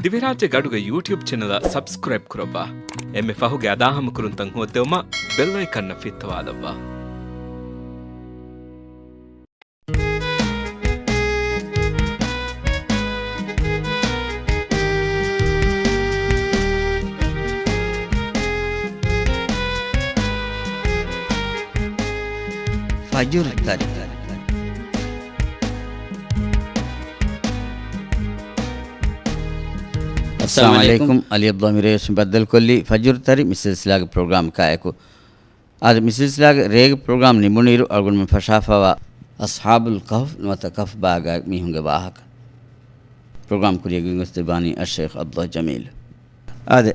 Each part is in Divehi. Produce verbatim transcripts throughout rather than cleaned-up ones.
ދިވެހިރާއްޖޭގެ އަޑުގެ ޔޫޓިއުބް ޗެނަލަށް ސަބްސްކްރައިބް ކުރައްވާ. އެންމެ ފަހުގެ އަދާހަމަކުރުންތައް ހޯއްދެވުމަށް ބެލް އައިކަންއަށް ފިއްތަވާލައްވާ. ފަޖުރު ތަރި. އައްސަލާމު އައްސަލާމު އަލައިކުމް. އަލީ އަބްދުﷲ މިރޭ ބައްދަލުކޮށްލީ ފަޖުރު ތަރި މި ސިލްސިލާގެ ޕްރޮގްރާމް ކާއެކު. އާދެ، މި ސިލްސިލާގެ ރޭގެ ޕްރޮގްރާމް ނިމުނުއިރު އަޅުގަނޑުމެން ފަށާފަވާ އަޞްޙާބުލް ކަހްފް ނުވަތަ ކަހްފް ބާގާ މީހުންގެ ވާހަކަ ޕްރޮގްރާމް ކުރިޔަށް ގެންގޮސްދެއްވާނީ އައްޝައިޚް އަބްދުﷲ ޖަމީލް. އާދެ،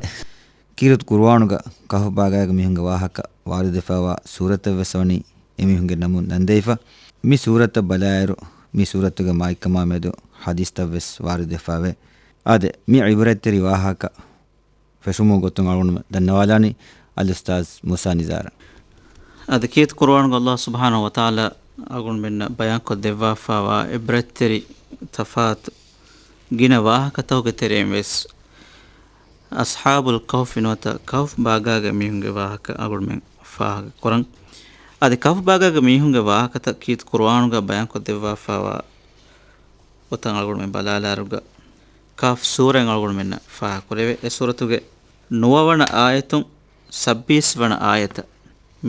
ކީރިތި ޤުރުއާނުގަ ކަހްފް ބާގާގެ މީހުންގެ ވާހަކަ ވާރިދުވެފަވާ ސޫރަތަށްވެސް ވަނީ އެމީހުންގެ ނަމުން ނަންދެވިފަ. މި ސޫރަތަށް ބަލާއިރު، މި ސޫރަތުގެ މާތްކަމާ މެދު ޙަދީޘްތައްވެސް ވާރިދުވެފަވޭ. އާދެ، މި ޢިބްރަތްތެރި ވާހަކަ ފެށުމުގެ ގޮތުން އަޅުގަނޑުމެން ދަންނަވާލާނީ އަލްއުސްތާޛް މޫސާ ނިޒާރަށް. އަދި ކީރިތި ޤުރުއާނުގަ ﷲ ސުބްޙާނަހޫ ވަތަޢާލާ އަޅުގަނޑުމެންނަށް ބަޔާންކޮށްދެއްވާފަވާ ޢިބްރަތްތެރި ތަފާތު ގިނަ ވާހަކަތަކުގެ ތެރެއިން ވެސް އަޞްޙާބުލް ކަހްފި ނުވަތަ ކަހްފް ބާގާގެ މީހުންގެ ވާހަކަ އަޅުގަނޑުމެން ފާހަގަކުރަން. އަދި ކަހްފް ބާގާގެ މީހުންގެ ވާހަކަތައް ކީރިތި ޤުރުއާނުގަ ބަޔާންކޮށްދެއްވާފަވާ އޮތަން އަޅުގަނޑުމެން ބަލާލާއިރުގަ، ކަހްފް ސޫރައިން އަޅުގަނޑުމެންނަށް ފާހަގަކުރެވޭ. އެ ސޫރަތުގެ ނުވަވަނަ އާޔަތުން ސައްބީސް ވަނަ އާޔަތަށް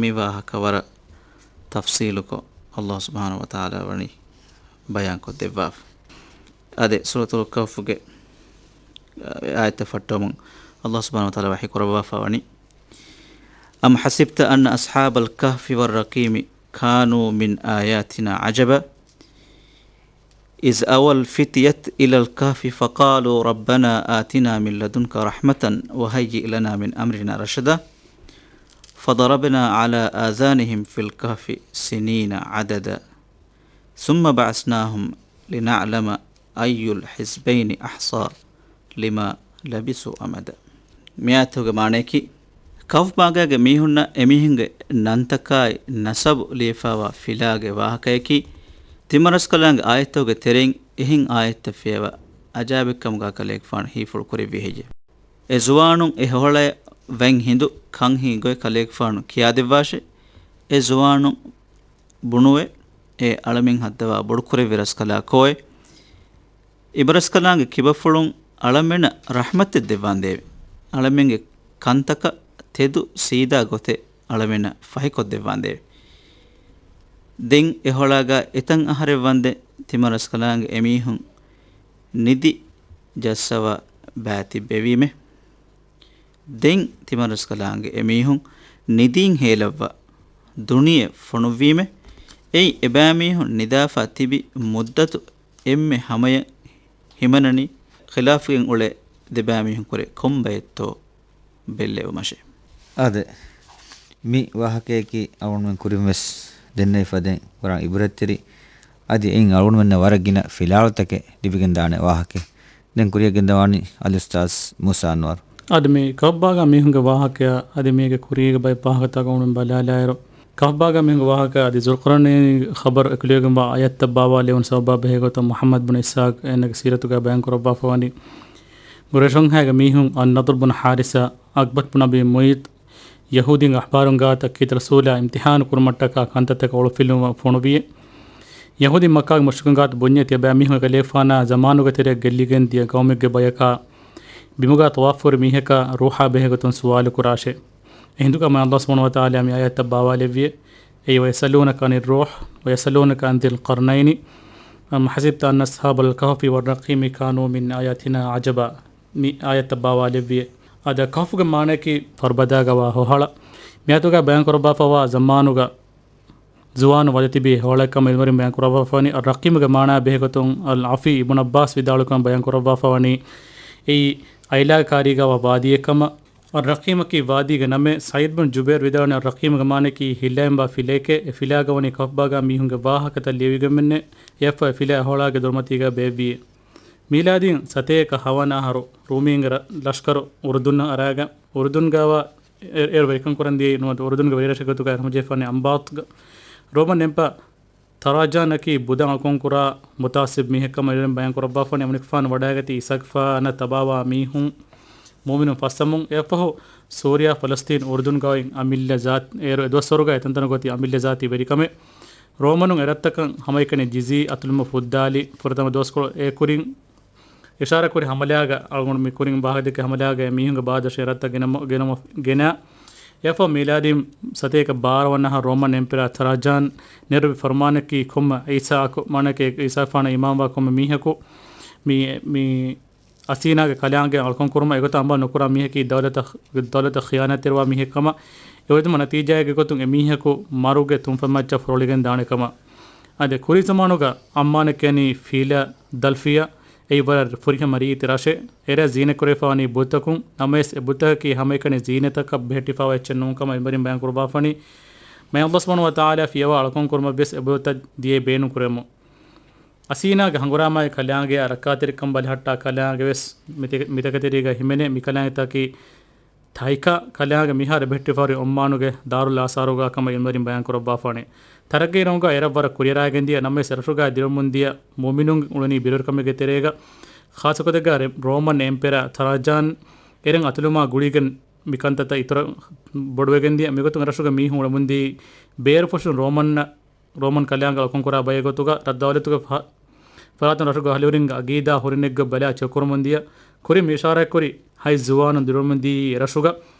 މި ވާހަކަ ވަރަށް ތަފްޞީލުކޮށް، ﷲ ސުބްޙާނަހޫ ވަތަޢާލާ ވަނީ ބަޔާންކޮށްދެއްވާފަ. އާދެ، ސޫރަތުލް ކަހްފުގެ އާޔަތްތައް ފައްޓަވަމުން ﷲ ސުބްޙާނަހޫ ވަތަޢާލާ ވަޙީ ކުރައްވާފަ ވަނީ، أم حسبت أن أصحاب الكهف والرقيم كانوا من آياتنا عجبا إذ أوى الفتية إلى الكهف فقالوا ربنا آتنا من لدنك رحمة وهيئ لنا من أمرنا رشدا فضربنا على آذانهم في الكهف سنين عددا ثم بعثناهم لنعلم أي الحزبين أحصى لما لبثوا أمدا. މި އާޔަތުގެ މާނަޔަކީ، ކަހްފް ބާގާގެ މީހުންނަށް އެމީހުންގެ ނަންތަކާއި ނަސަބު ލިޔެފަވާ ފިލާގެ ވާހަކަޔަކީ، ތިމަރަސްކަލާނގެ އާޔަތްތަކުގެ ތެރެއިން އެހެން އާޔަތްތައް ފިޔަވާ އަޖާއިބެއްކަމުގަ ކަލޭގެފާނު ހީފުޅު ކުރެއްވި ހެއްޔެވެ؟ އެ ޒުވާނުން އެ ހޮހަޅަޔަށް ވަތް ހިނދު ކަންހީ ގޮތް ކަލޭގެފާނު ކިޔާދެއްވާށޭ. އެ ޒުވާނުން ބުނުވޭ، އެ އަޅަމެން ހައްދަވާ ބޮޑުކުރެއްވި ރަސްކަލާ ކޯއެވެ؟ އިބަރަސްކަލާނގެ ކިބަފުޅުން އަޅަމެނަށް ރަޙްމަތެއް ދެއްވާނދޭވެ. އަޅަމެންގެ ކަންތަކަށް ތެދު ސީދާ ގޮތެއް އަޅަމެނަށް ފަހިކޮށްދެއްވާނދޭވެ. ދެން އެ ހޮޅާގާ އެތަން އަހަރެއް ވަންދެން ތިމަރަސްކަލާނގެ އެމީހުން ނިދި ޖައްސަވާ ބައިތިއްބެވީމެ. ދެން ތިމަރަސްކަލާނގެ އެމީހުން ނިދީން ހޭލައްވާ ދުނިޔެ ފޮނުއްވީމެ. އެއީ އެބައިމީހުން ނިދާފާ ތިބި މުއްދަތު އެންމެ ހަމަޔަށް ހިމަނަނީ ޚިލާފުގެން އުޅޭ ދެބައިމީހުންކުރެ ކޮންބައެއްތޯ ބެއްލެވުމަށެވެ. އާދެ، މި ވާހަކަޔަކީ އަޅުގަނޑުމެން ކުރިން ވެސް ދެންނެވިފަ ދެން ވަރަށް އިބްރަތްތެރި، އަދި އެއިން އަޅުގަނޑުމެންނަށް ވަރަށް ގިނަ ފިލާވަޅުތަކެއް ލިބިގެންދާނެ ވާހަކައެއް. ދެން ކުރިއަށްގެންދަވާނީ އަލްއުސްތާޛް މޫސާ އަންވަރު. އަދި މި ކަހްފް ބާގާ މީހުންގެ ވާހަކަޔާ އަދި މީގެ ކުރީގެ ބައެއް ވާހަކަތަކަށް އަޅުގަނޑުމެން ބަލާލާއިރު، ކަހްފް ބާގާ މީހުންގެ ވާހަކަ އަދި ޒުލްޤަރްނައިން ޚަބަރު އެކުލެވިގެންވާ އާޔަތްތައް ބާވާލެވުނު ސަބަބާ ބެހޭގޮތުން މުޙައްމަދު ބުނު އިސްޙާޤް އޭނަގެ ސީރަތުގަ ބަޔާންކުރައްވާފަވަނީ، ޤުރައިޝުންހާގެ މީހުން އައްނަޟްރު ބުނު ޙާރިސާ، ޢުޤްބަތު ބުނު އަބީ މުޢައްޠު، ޔަހޫދީންގެ އަޙްބާރުން ގާތަށް ކީރިތި ރަސޫލާ އިމްތިޙާނު ކުރުމަށްޓަކާ ކަންތައްތަކަށް އޮޅުފިލުވުމަށް ފޮނުވިއެވެ. ޔަހޫދީން މައްކާގެ މުޝްރިކުން ގާތަށް ބުންޏެވެ. ތިޔަބައިމީހުން އެކަލޭގެފާނާ ޒަމާނުގެ ތެރެއަށް ގެއްލިގެން ދިޔަ ޤައުމެއްގެ ބަޔަކާ ބިމުގާ ޠަވާފުކުރި މީހަކާ ރޫޙާ ބެހޭގޮތުން ސުވާލު ކުރާށޭ. އެހިނދުގަ މާތް ﷲ ސުބްޙާނަހޫ ވަތަޢާލާ މި އާޔަތްތައް ބާވާލެއްވިއެވެ. އެއީ، ويسألونك عن الروح ويسألونك عن ذي القرنين أم حسبت أن أصحاب الكهف والرقيم كانوا من آياتنا عجبا. މި އާޔަތްތައް ބާވާލެއްވިއެވެ. އާދެ، ކަހްފުގެ މާނަޔަކީ ފަރުބަދާގަ ވާ ހޮހަޅަ. މިއާޔަތުގަ ބަޔާންކުރައްވާފަވާ ޒަމާނުގަ ޒުވާނު ވަދެ ތިބި ހޮޅައެއްކަމަށް ޢިލްމުވެރިން ބަޔާންކުރައްވާފަވަނީ. އައްރަޤީމުގެ މާނަޔާ ބެހޭގޮތުން އަލްޢަފީ އިބްނު ޢައްބާސް ވިދާޅުކަން ބަޔާންކުރައްވާފަވަނީ، އެއީ އައިލާގެ ކާރީގަ ވާ ވާދީއެއްކަމަށް. އައްރަޤީމަކީ ވާދީގެ ނަމެއް. ސަޢީދު ބިން ޖުބައިރު ވިދާޅުވަނީ، އައްރަޤީމުގެ މާނަޔަކީ ހިއްލައިންވާ ފިލައެކޭ. އެ ފިލާގަ ވަނީ ކަހްފް ބާގާ މީހުންގެ ވާހަކަތައް ލިޔެވިގެންމެންނޭ. އެއަށްފަހު އެ ފިލާ އެ ހޮޅާގެ ދޮރުމަތީގަ ބޭއްވިއެވެ. މީލާދީން ސަތޭކަ ހަވަނަ އަހަރު ރޫމީންގެ ރަ-، ލަޝްކަރު އުރުދުނަށް އަރާގަން، އުރުދުންގަ ވާ އޭ-، އޭރު ވެރިކަން ކުރަން ދިޔައީ ނުވަތަ އުރުދުންގެ ވެރިރަށެއް ގޮތުގަ ހަމަޖެހިފަވަނީ އަންބާޠުގަ. ރޯމަން އެމްޕަ-، ތަރާޖާނަކީ ބުދަށް އަޅުކަންކުރާ މުތައައްސިބު މީހެއްކަމަށް އިލްމުވެރިން ބަޔާންކުރައްވާފަނީ، އަމިއްލަ ފުރުޤާން ވަޑައިގަތީ އީސާގެފާނަށް ތަބާވާ މީހުން މުއުމިނުން ފަސް އަމުން. އެއަށްފަހު ސޫރިޔާ، ފަލަސްޠީން، އުރުދުންގައި އަމިއްލަ ޒާތް، އޭރު އެދުވަސްވަރުގައި އެތަންތަނުގައި އޮތީ އަމިއްލަ ޒާތީ ވެރިކަމެއް. ރޯމަނުން އެރަށްތަކަށް ހަމައެކަނި ޖިޒީ އަތުލުމަށް ފުއްދާލި ފުރަތަމަ ދުވަސްކޮޅު އެކުރިން އިޝާރާތްކުރި ހަމަލާގަ އަޅުގަނޑު މި ކުރިން ވާހަކަދެއްކި ހަމަލާގަ އެމީހުންގެ ބާދަށު އެރަށްތައް ގެނަމު-، ގެނަމު-، ގެނަ. އެއަށްފަހު މީލާދީ ސަތޭކަ ބާރަ ވަނަ އަހަރު ރޯމަން އެމްޕެރާ ތަރާޖާން ނެރުވި ފަރުމާނަކީ ކޮންމެ އީސާއަކު، މާނައަކީ އީސާފާނަށް އީމާންވާ ކޮންމެ މީހަކު މި، މި އަސީނާގެ ކަލާނގެ އަޅުކަން ކުރުމަށް އެގޮތަށް އަމަލު ނުކުރާ މީހަކީ ދައުލަތަށް، ދައުލަތަށް ޚިޔާނާތްތެރިވާ މީހެއް ކަމަށް. އެގޮތުން ނަތީޖާއެއްގެ ގޮތުން އެމީހަކު މަރުގެ ތުންފަތްމައްޗަށް ފުރޮޅިގެން ދާނެ ކަމަށް. އަދި ކުރީ ޒަމާނުގަ އައްމާނެ ކިޔަނީ ފިލަ ދަލްފިޔާ، އެއީ ވަރަށް ފުރިހަމަ ރީތި ރަށެއް. އެރަށް ޒީނަތްކުރެވިފައިވަނީ ބުއްތަކުން. ނަމަވެސް އެ ބުއްތަކަކީ ހަމައެކަނި ޒީނަތަކަށް ބެހެއްޓިފައިވާ އެއްޗެއް ނޫން ކަމަށް އިލްމުވެރިން ބަޔާން ކުރައްވާފަނީ. މާތް ﷲ ސުބްޙާނަހޫ ވަތަޢާލާ ފިޔަވާ އަޅުކަން ކުރުމަށް ވެސް އެ ބުއްތައް ދިޔައީ ބޭނުން ކުރެވެމުން. އަސީނާގެ ހަނގުރާމައި ކަލާނގެއާ ރައްކާތެރިކަން ބަލަހައްޓާ ކަލާނގެ ވެސް މިތަ-، މިތަކެތި ތެރޭގަ ހިމެނޭ. މި ކަލާނގެތަކީ ތައިކާ ކަލާނގެ މިހާރު އެބަހެއްޓިފައިހުރި އޮމާނުގެ ދާރުލް އާސާރުގަ ކަމަށް އިލްމުވެރިން ބަޔާން ކުރައްވާފާނެ. ތަރައްގީ ރަށުގަ އެރަށް ވަރަށް ކުރިއަރާގެން ދިޔަ ނަމަވެސް އެރަށުގަ ދިރުމުން ދިޔަ މުއުމިނުން އުޅެނީ ބިރުވެރިކަމެއްގެ ތެރޭގަ. ޚާއްޞަކޮށް ދެއްގަ ރެ-، ރޯމަން އެމްޕެރާ ތަރާޖާން އެރެން އަތުލުމާ ގުޅިގެން މި ކަންތައްތައް އިތުރަށް ބޮޑުވެގެން ދިޔަ. މިގޮތުން އެރަށުގެ މީހުން އުޅެމުންދީ ބޭރުފުށުން ރޯމަން ރޯމަން ކަލާނގެ އަޅުކަން ކުރާ ބައެއް ގޮތުގަ ރަށް ދައުލަތުގެ ފަ-، ފަރާތުން ރަށުގެ އަހުލުވެރިންގެ އަގީދާ ހުރި ނެތް ގޮތް ބަލާ ޗެކް ކުރަމުން ދިޔަ. ކުރިން މި އިޝާރާތްކުރި ހަތް ޒުވާނުން ދިރުމުން ދިޔައީ އެރަށުގަ.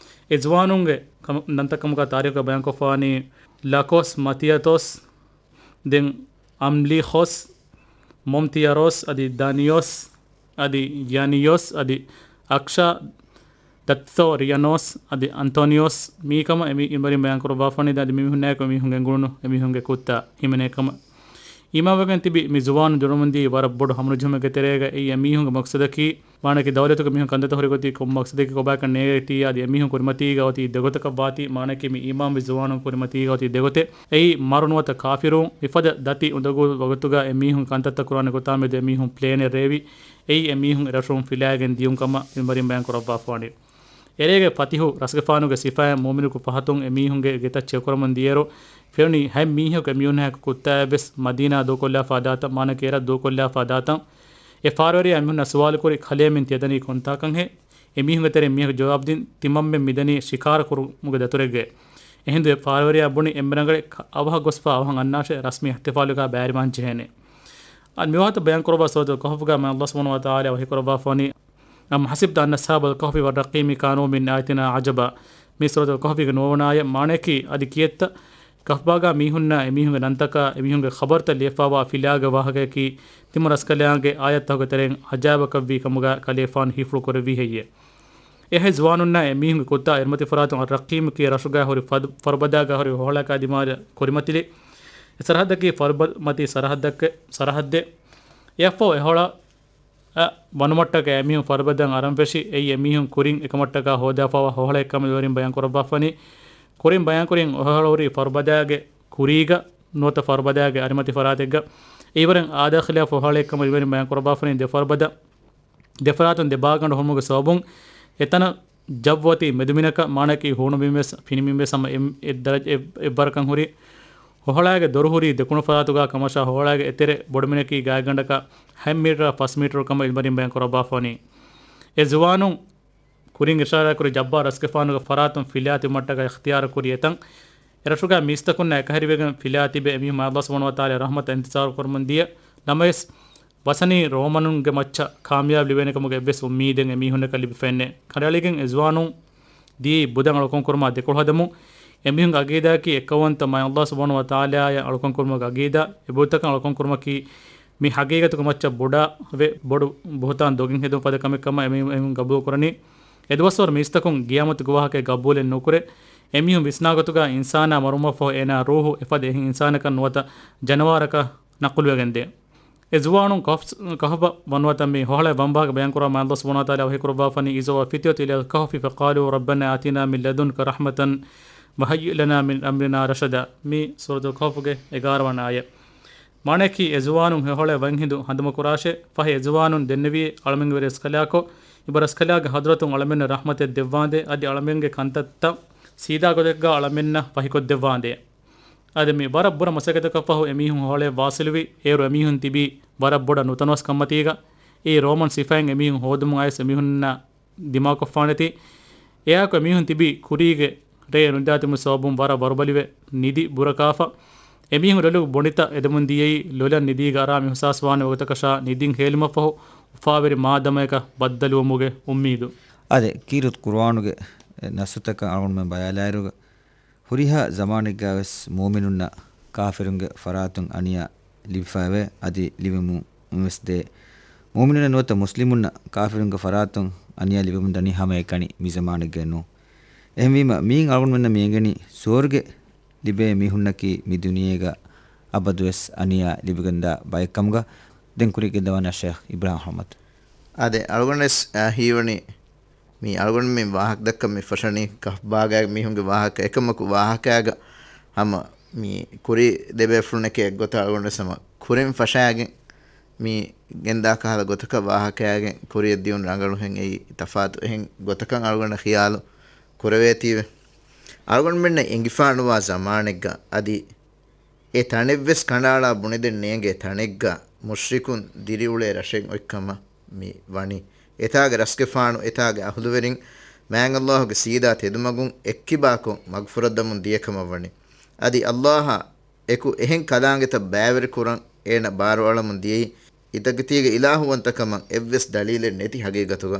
އެ ޒުވާނުންގެ ކަމަ-، ނަންތައް ކަމުގަ ތާރީޚުގަ ބަޔާންކޮށްފަވަނީ ލަކޯސް މަތިއަތޯސް، ދެން އަމްލީޚޯސް، މޮމްތިއަރޯސް، އަދި ދާނިޔޯސް، އަދި ޔާނިޔޯސް، އަދި އަކްޝާ ދަތްތޯ ރިޔަނޯސް އަދި އަންތޯނިއޯސް މީ ކަމަށް އެމީ އިމްރިން ބަޔާން ކުރައްވާފަނީ. ދާ އަދި މި މީހުންނާއެކު މީހުން ގެންގުޅުނު އެމީހުންގެ ކުއްތާ ހިމެނޭ ކަމަށް. އީމާންވެގެން ތިބި މި ޒުވާނު ދިރުމުންދީ ވަރަށް ބޮޑު ހަމަނުޖެހުމެއްގެ ތެރޭގަ. އެއީ އެމީހުންގެ މަޤްޞަދަކީ، މާނައަކީ ދައުލަތުގެ މީހުން ކަންތައްތައް ހުރި ގޮތީ ކޮން މަޤްޞަދެއްގެ ކޮބާކަން ނޭނގެތީ އަދި އެމީހުން ކުރިމަތީގަ އޮތީ ދެގޮތަކަށް ވާތީ. މާނައަކީ މި އީމާންވި ޒުވާނުން ކުރިމަތީގަ އޮތީ ދެގޮތެއް. އެއީ މަރު ނުވަތަ ކާފިރުން. މިފަދަ ދަތި އުނދަގޫ ވަގުތުގަ އެމީހުން ކަންތައްތައް ކުރާނެ ގޮތާ މެދު އެމީހުން ޕްލޭނެއް ރޭވި. އެއީ އެމީހުން އެރަށުން ފިލާގެން ދިޔުން ކަމަށް އިމްރިން ބަޔާން ކުރައްވާފަވަނީ. އެރޭގެ ފަތިހު ރަސްގެފާނުގެ ސިފައިން މުއުމިނުކު ފަހަތުން އެމީހުންގެ ގެތައް ޗެކްކުރަމުން ދިޔައިރު، ފެނުނީ ހަތް މީހަކު އެމީހުންނާއެކު ކުއްތާއެއް ވެސް މަދީނާ ދޫކޮށްލާފާ ދާތަން، މާނައަކީ އެރަށް ދޫކޮށްލާފާ ދާތަން. އެ ފާރުވެރިޔާ އެމީހުންނަށް ސުވާލުކުރި، ކަލޭ މިން ތިޔަދަނީ ކޮންތާކަންހޭ؟ އެމީހުންގެ ތެރެއިން މީހަކު ޖަވާބު ދިން، ތިމަންމެން މިދަނީ ޝިކާރަ ކުރުމުގެ ދަތުރެއްގައި. އެހިނދު އެ ފާރުވެރިޔާ ބުނި، އެންމެ ރަނގަޅީ އަވަހަށް ގޮސްފާ އަވަހަށް އަންނާށޭ، ރަސްމީ އިޙްތިފާލުގަ ބައިވެރިވާން ޖެހޭނެ. އަދި މިވާހަކަ ބަޔާން ކުރައްވާ ސޫރަތުލް ކަހުފުގަ މާތް ﷲ ސުބްޙާނަހޫ ވަތަޢާލާ ވަޙީ ކުރައްވާފަވަނީ، أم حسبت أن أصحاب الكهف والرقيم كانوا من آياتنا عجبا. މީ ސޫރަތުލް ކަހުފުގެ ނުވަވަނަ އާޔަތް. މާނައަކީ، އަދި ކިއެއްތަ ކަހްފުބާގާ މީހުންނާ އެމީހުންގެ ނަންތަކާ އެމީހުންގެ ޚަބަރުތައް ލިޔެފާވާ ފިލާގެ ވާހަކަޔަކީ ތިމަން ރަސްކަލާނގެ އާޔަތްތަކުގެ ތެރެއިން އަޖާއިބަކަށްވީ ކަމުގަ ކަލޭފާނު ހީފުޅު ކުރެއްވީ ހެއްޔޭ؟ އެ ހަތް ޒުވާނުންނާ އެމީހުންގެ ކުއްތާ އިރުމަތި ފަރާތުން އައްރަޤީމް ކިޔާ ރަށުގަ ހުރި ފަދު-، ފަރުބަދާގަ ހުރި ހޮހޮޅަކާ ދިމާލަށް ކުރިމަތިލި. އެ ސަރަހައްދަކީ ފަރުބަ-، މަތީ ސަރަހައްދެއް، ސަރަހައްދެއް. އެއަށްފަހު އެ ހޮޅަށް އަށް ވަނުމަށްޓަކައި އެމީހުން ފަރުބަދައަށް އަރަން ފެށި، އެއީ އެމީހުން ކުރިން އެކަމަށްޓަކާ ހޯދާފައިވާ ހޮހޮޅެއް ކަމަށް އިމްރިން ބަޔާން ކުރައްވާފަނީ. ކުރިން ބަޔާންކުރިން އެ ހޮހޮޅު ހުރީ ފަރުބަދާގެ ކުރީގަ ނުވަތަ ފަރުބަދާގެ އަރިމަތި ފަރާތެއްގަ. އެއީވަރުން އާދަ ޚިލާފު ހޮހޮޅެއް ކަމަށް އިމްރިން ބަޔާން ކުރައްވާފަނީ. ދެ ފަރުބަދަ، ދެ ފަރާތުން ދެ ބާގަނޑު ހުރުމުގެ ސަބަބުން އެތަނަށް ޖައްވަތީ މެދުމިނަކަށް، މާނައަކީ ހޫނުބިން ވެސް ފިނިމިން ވެސް ހަމަ އެއް، އެއް ދަރަޖަ، އެއް، އެއްވަރަކަށް ހުރި. ހޮހޮޅާގެ ދޮރު ހުރީ ދެކުނު ފަރާތުގަ ކަމަށާ، ހޮހޮޅާގެ އެތެރެ ބޮޑުމިނަކީ ގާތްގަނޑަކަށް ހަތް މީޓަރ ފަސް މީޓަރު ކަމަށް އިލްމުވެރިން ބަޔާން ކުރައްވާފަވަނީ. އެ ޒުވާނުން ކުރިން އިޝާރާތްކުރި ޖައްބާރު ރަސްގެފާނުގެ ފަރާތުން ފިލާ ތިބުމަށްޓަކައި އިޚްތިޔާރު ކުރި އެތަން، އެރަށުގަ މީސްތަކުންނާ އެކަހެރިވެގެން ފިލާ ތިބެ އެމީހުން ﷲ ސުބްޙާނަހޫ ވަތަޢާލާ ރަޙްމަތަށް އިންތިޒާރު ކުރަމުން ދިޔަ ނަމަވެސް، ވަސަނީ ރޯމަނުންގެ މައްޗަށް ކާމިޔާބު ލިބޭނެ ކަމުގެ އެއްވެސް އުއްމީދެއް އެމީހުންނަކަށް ލިބިފައެއް ނެތް. ކަނޑައެޅިގެން އެ ޒުވާނުން ދިޔައީ ބުދަށް އަޅުކަން ކުރުމާ ދެކޮޅު ހަދަމުން. އެމީހުންގެ އަގީދާއަކީ އެއްކައުވަންތަ މާތް ﷲ ސުބްޙާނަހޫ ވަތަޢާލާއަށް އަޅުކަން ކުރުމުގެ އަގީދާ. އެ ބުއްތަކަށް އަޅުކަން ކުރުމަކީ މި ޙަޤީޤަތުގެ މައްޗަށް ބޮޑާވެ، ބޮޑު ބުހުތާން ދޮގެއް ހެދުން ފަދަ ކަމެއް ކަމަށް އެމީހުން، އެމީހުން ގަބޫލު ކުރަނީ. އެދުވަސްވަރު މީސްތަކުން ޤިޔާމަތުގެ ވާހަކައެއް ގަބޫލެއް ނުކުރޭ. އެމީހުން ވިސްނާ ގޮތުގަ އިންސާނާ މަރުވުމަށްފަހު އޭނާ ރޫޙު އެފަދަ އެހެން އިންސާނަކަށް ނުވަތަ ޖަނަވާރަކަށް ނަޤުލުވެގެންދޭ. އެ ޒުވާނުން ކަހްފް، ކަހްފަށް ވަނުވަތަން މި ހޮހޮޅަށް ވަންވާގެ ބަޔާންކުރާ މާތް ﷲ ސުބްޙާނަހޫ ވަތަޢާލާ ވަޙީކުރައްވާފަނީ، إذ أوى الفتية إلى الكهف فقالوا ربنا آتنا من لدنك رحمة وهيئ لنا من أمرنا رشدا. މީ ސޫރަތުލް ކަހްފުގެ އެގާރަ ވަނަ އާޔަތް. މާނައަކީ، އެ ޒުވާނުން ހޮހޮޅަށް ވަންހިނދު ހަނދުމަކުރާށޭ. ފަހެ އެ ޒުވާނުން ދެންނެވީ އަޅަމެންގެ ވެރި ރަސްކަލާކޮށް، އިބަ ރަސްކަލާގެ ޙަޟްރަތުން އަޅަމެންނަށް ރަޙްމަތެއް ދެއްވާނދޭ، އަދި އަޅަމެންގެ ކަންތައްތައް ސީދާ ގޮތެއްގަ އަޅަމެންނަށް ފަހިކޮށްދެއްވާނދޭ. އަދި މި ވަރަށް ބުރަ މަސައްކަތަކަށް ފަހު އެމީހުން ހޮޅަށް ވާސިލުވި. އޭރު އެމީހުން ތިބީ ވަރަށް ބޮޑަށް ނުތަނަވަސް ކަންމަތީގަ. އެއީ ރޯމަން ސިފައިން އެމީހުން ހޯދުމުން އައިސް އެމީހުންނަށް ދިމާކޮށްފާނެތީ. އެއާއެކު އެމީހުން ތިބީ ކުރީގެ ރޭ ނުނިދާތިބުމުގެ ސަބަބުން ވަރަށް ވަރުބަލިވެ، ނިދި ބުރަކާފަ. އެމީހުން ރޮލުގެ ބޮނޑިތައް އެދެމުން ދިޔައީ ލޮލަށް ނިދީގެ އަރާ މި އިހުސާސްވާނެ ވަގުތަކަށާ ނިދިން ހޭލުމަށްފަހު އުފާވެރި މާދަމަޔަކަށް ބައްދަލުވުމުގެ އުއްމީދު. އާދެ، ކީރިތި ޤުރުއާނުގެ ނައްސުތަކަށް އަޅުގަނޑުމެން ބަލާލާއިރުގަ، ހުރިހާ ޒަމާނެއްގަވެސް މުއުމިނުންނަށް ކާފިރުންގެ ފަރާތުން އަނިޔާ ލިބިފައެވެ. އަދި ލިބެމުން ވެސް ދޭ. މުއުމިނުންނަށް ނުވަތަ މުސްލިމުންނަށް ކާފިރުންގެ ފަރާތުން އަނިޔާ ލިބެމުން ދަނީ ހަމަ އެކަނި މި ޒަމާނެއްގައެއް ނޫން. އެހެންވީމަ، މިއިން އަޅުގަނޑުމެންނަށް މި އެނގެނީ ސުވަރުގެ ލިބޭ މީހުންނަކީ މި ދުނިޔޭގަ އަބަދުވެސް އަނިޔާ ލިބިގެންދާ ބައެއްކަމުގަ. ދެން ކުރިއަށް ގެންދަވާނެ ޝޭޚް އިބްރާހިމް އަޙްމަދު. އާދެ، އަޅުގަނޑުވެސް، އާ، ހީވަނީ މި އަޅުގަނޑު މި ވާހަކަ ދައްކަން މި ފަށަނީ ކަހްފް ބާގާގެ މީހުންގެ ވާހަކަ. އެކަމަކު ވާހަކައިގަ ހަމަ މި ކުރި ދެބޭފުޅުންނެކޭ އެއްގޮތަށް އަޅުގަނޑުވެސް ހަމަ ކުރިން ފަށާގެން މި ގެންދާ ކަހަލަ ގޮތަކަށް ވާހަކައިގެން ކުރިއަށް ދިޔުން ރަނގަޅުހެން އެއީ ތަފާތު އެހެން ގޮތަކަށް އަޅުގަނޑަށް ޚިޔާލު ކުރެވޭތީވެ. އަޅުގަނޑުމެންނަށް އެނގިފާނުވާ ޒަމާނެއްގަ އަދި އެ ތަނެއްވެސް ކަނޑައަޅާ ބުނެދެން ނޭނގޭ ތަނެއްގަ މުޝްރިކުން ދިރިއުޅޭ ރަށެއް އޮތްކަމަށް މި ވަނީ. އެތާގެ ރަސްގެފާނު އެތާގެ އަހުލުވެރިން މާތް ﷲ ގެ ސީދާ ތެދުމަގުން އެއްކިބާކޮށް މަގުފުރައްދަމުން ދިޔަކަމަށް ވަނީ. އަދި ﷲ އާ އެކު އެހެން ކަލާނގެތައް ބައިވެރިކުރަން އޭނަ ބާރުއަޅަމުން ދިޔައީ އިތަކެތީގެ އިލާހުވަންތަކަމަށް އެއްވެސް ދަލީލެއް ނެތި ހަގީގަތުގަ.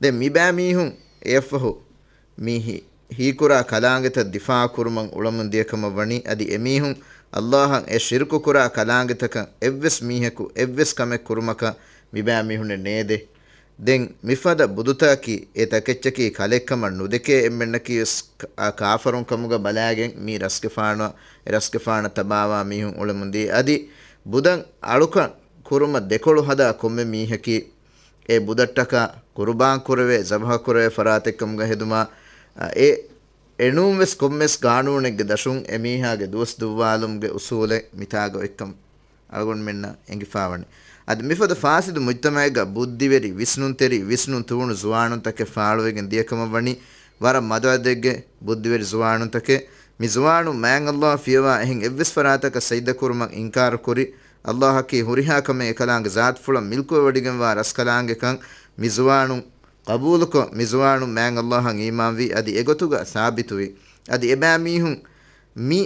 ދެން މިބައިމީހުން އެއަށްފަހު މި ހި-، ހީކުރާ ކަލާނގެތައް ދިފާޢު ކުރުމަށް އުޅަމުން ދިޔަކަމަށް ވަނީ، އަދި އެމީހުން ﷲ އަށް އެ ޝިރުކު ކުރާ ކަލާނގެތަކަށް އެއްވެސް މީހަކު އެއްވެސް ކަމެއް ކުރުމަކަށް މިބައިމީހުންނެއް ނޭދޭ. ދެން މިފަދަ ބުދުތަކަކީ އެ ތަކެއްޗަކީ ކަލެއްކަމަށް ނުދެކޭ އެންމެންނަކީވެސް ކ-، އާ ކާފަރުން ކަމުގަ ބަލާގެން މި ރަސްގެފާނު، އެ ރަސްގެފާނަށް ތަބާވާ މީހުން އުޅެމުންދިޔަ. އަދި ބުދަށް އަޅުކަން ކުރުމަށް ދެކޮޅު ހަދާ ކޮންމެ މީހަކީ އެ ބުދަށްޓަކާ ޤުރުބާން ކުރެވޭ، ޒަބަހަ ކުރެވޭ ފަރާތެއްކަމުގަ ހެދުމާ، އެ އެނޫންވެސް ކޮންމެސް ގާނޫނެއްގެ ދަށުން އެމީހާގެ ދުވަސް ދުއްވާލުމުގެ އުސޫލެއް މިތާގަ އޮތްކަން އަޅުގަނޑުމެންނަށް އެނގިފާވަނީ. އަދި މިފަދަ ފާސިދު މުޖްތަމައެއްގަ ބުއްދިވެރި، ވިސްނުންތެރި، ވިސްނުން ތުވުނު ޒުވާނުންތަކެއް ފާޅުވެގެން ދިޔަކަމަށްވަނީ ވަރަށް މަދު އަދަދެއްގެ ބުއްދިވެރި ޒުވާނުންތަކެއް. މި ޒުވާނުން މާތް ﷲ ފިޔަވާ އެހެން އެއްވެސް ފަރާތަކަށް ސަޖްދަކުރުމަށް އިންކާރުކުރި، ﷲ އަކީ ހުރިހާ ކަމެއް އެކަލާނގެ ޒާތުފުޅަށް މިލްކުވެވޮޑިގެންވާ ރަސްކަލާނގެކަން މި ޒުވާނުން ޤަބޫލުކޮށް، މި ޒުވާނުން މާތް ﷲ އަށް އީމާންވީ، އަދި އެގޮތުގަ ސާބިތުވީ. އަދި އެބައިމީހުން މި